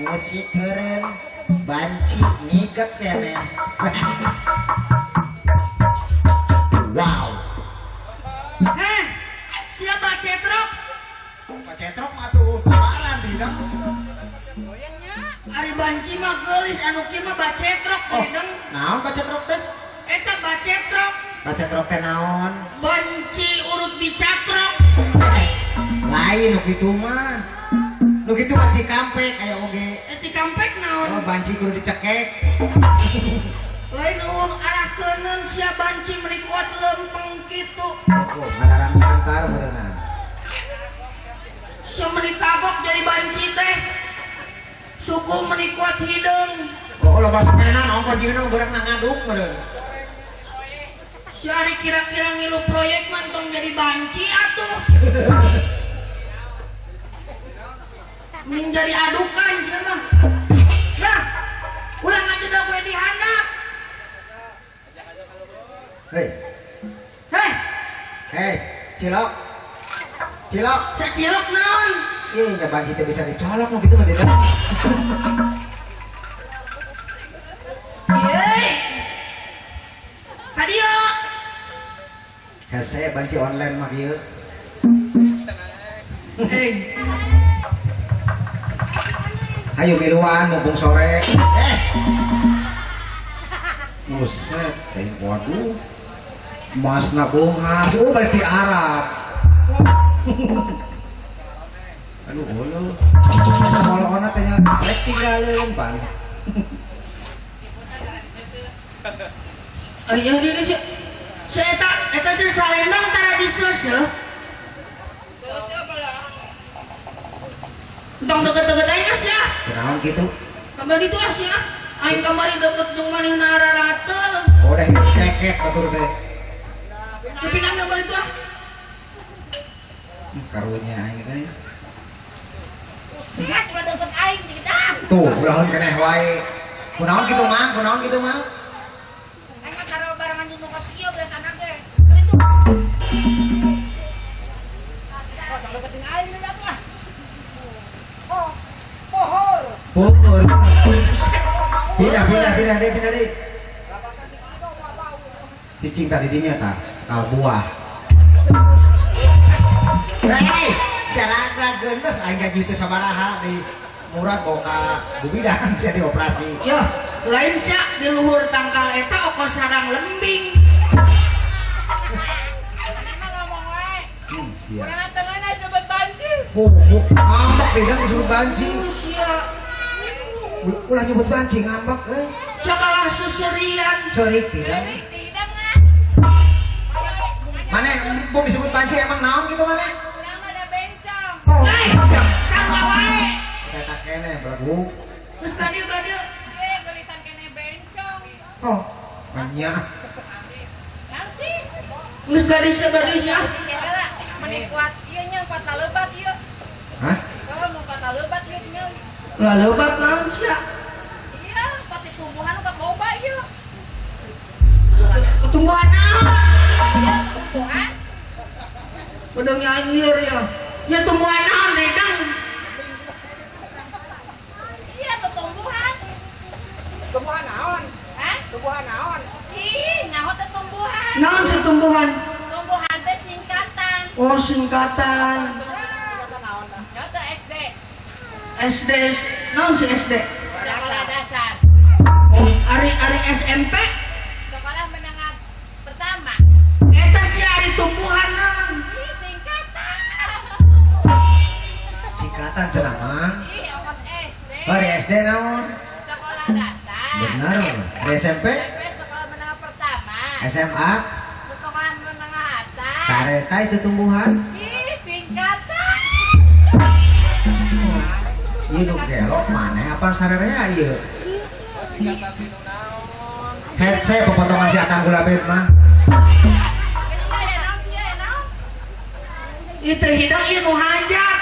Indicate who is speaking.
Speaker 1: Musik keren, banci ngiket kene. Wow.
Speaker 2: Heh, siapa cetrok?
Speaker 1: Pacetrok mah tuh lebaran di.
Speaker 2: Ari banci mah geulis anu kieu mah bacetrok
Speaker 1: Oh,
Speaker 2: hidung.
Speaker 1: Naon bacetrok teh?
Speaker 2: Eta bacetrok.
Speaker 1: Bacetrok teh naon?
Speaker 2: Banci urut dicatrok.
Speaker 1: Lain nu kitu mah. Nu kitu mah Cikampek aya oge.
Speaker 2: Eh, Cikampek naon?
Speaker 1: Oh, banci kudu dicekek.
Speaker 2: Lain eueuh arah keuneun sia banci meuni kuat lempeng kitu.
Speaker 1: Oh, ngadaran kantar berenang.
Speaker 2: Sia meuni kagok jadi banci teh. Suku meuni kuat hideung.
Speaker 1: Oh, loba sepenan ongko jieuna beurang ngaduk meureun.
Speaker 2: Si ari kira-kira ngilu proyek mah entong jadi banci atuh. Mending jadi adukan sia mah. Nah, ulah ngajedog we di handap.
Speaker 1: Hei,
Speaker 2: Heh,
Speaker 1: hei, cilok. Cilok.
Speaker 2: Cacilok naon?
Speaker 1: Ih, nya banci teh bisa dicolok nu kitu mah di.
Speaker 2: Yeay. Kadieu.
Speaker 1: Hese banci online mah kieu.
Speaker 2: Eh,
Speaker 1: Ayo miluan mumpung sore. Eh. Buset, eh, waduh. Masna beunghar, oh balik di Arab. Aduh, olo. Kalau ona teh nya rek tinggalin pan.
Speaker 2: Ari ieu deui sia. Si eta eta si salendang tara diseuseuh. Entong deket-deket aing ah sia.
Speaker 1: Kunaon kitu?
Speaker 2: Kamari ditu ah sia. Aing kamari deket jeung manehna ararateul.
Speaker 1: Oh, dah hidup keket batur teh.
Speaker 2: Tapi nang kamari ditu ah.
Speaker 1: Karunya aing teh.
Speaker 3: Buset, udah deket aing tidak.
Speaker 1: Tuh, ulahan keneh wae. Kunaon kitu mang? Kunaon kitu mang?
Speaker 3: Aing mah taruh barengan di muka kieu biasana ge. Itu. Oh, tong deketin aing deui atuh ah. Oh, pohor.
Speaker 1: Pohor. Pindah, pindah, pindah deh, pindah deh. Cicing tadi dinya tah, kau buah. Hei, cara geuneuh aing gaji teu sabaraha di murah bawa ka bubidan sia dioperasi.
Speaker 2: Yo, lain sia di luhur tangkal eta oko sarang lembing.
Speaker 3: Mana ngomong wae.
Speaker 1: Sia.
Speaker 3: Urang tengah sebut banci.
Speaker 1: Oh, ngambek tidak disebut banci.
Speaker 2: Sia,
Speaker 1: Ulah nyebut banci ngambek euy.
Speaker 2: Sia kalah seserian.
Speaker 1: Ceurik tidak.
Speaker 3: Tidak mah.
Speaker 1: Mana bung disebut banci emang naon gitu mana?
Speaker 3: Urang mah da bencong.
Speaker 1: Oh,
Speaker 2: Hei, sarua wae.
Speaker 1: Eta kene belagu.
Speaker 2: Geus ka dieu ka dieu.
Speaker 3: Eh, geulisan kene bencong.
Speaker 1: Oh, banyak.
Speaker 3: Naon sih?
Speaker 2: Geus ka dieu sia ka dieu sia.
Speaker 3: Kira meni kuat ieu nya kuat lebat ieu.
Speaker 1: Hah?
Speaker 3: Oh, mau kuat lebat ieu nya.
Speaker 2: Lah lebat naon sia?
Speaker 3: Iya, pati tumbuhan kuat loba ieu.
Speaker 2: Tumbuhan naon?
Speaker 3: Iya, tumbuhan.
Speaker 2: Pedangnya aing lieur ya. Ya tumbuhan naon dedang?
Speaker 3: Iya, tumbuhan.
Speaker 4: Tumbuhan naon?
Speaker 3: Hah?
Speaker 4: Tumbuhan naon?
Speaker 3: Ih, nyaho teh tumbuhan.
Speaker 2: Naon sih tumbuhan?
Speaker 3: Tumbuhan teh singkatan.
Speaker 2: Oh, singkatan.
Speaker 3: Nyaho teh SD.
Speaker 2: SD naon sih SD?
Speaker 3: Sekolah dasar.
Speaker 2: Oh, ari ari SMP?
Speaker 3: Sekolah menengah pertama.
Speaker 2: Eta si ari tumbuhan naon?
Speaker 3: Ih, singkatan.
Speaker 1: Singkatan cenah mang.
Speaker 3: Ih, ongkos SD.
Speaker 1: Oh, di SD naon?
Speaker 3: Sekolah dasar.
Speaker 1: Benar. Di SMP?
Speaker 3: SMP sekolah menengah pertama.
Speaker 1: SMA?
Speaker 3: Sekolah menengah atas.
Speaker 1: Kareta itu tumbuhan.
Speaker 3: Ih, singkatan.
Speaker 1: Ieu nu gelok maneh apa sarerea ieu? Headset pepotongan si Atang Gulabet mah.
Speaker 3: Ini aya naon sih, aya naon?
Speaker 2: Itu hidang ieu nu hajat.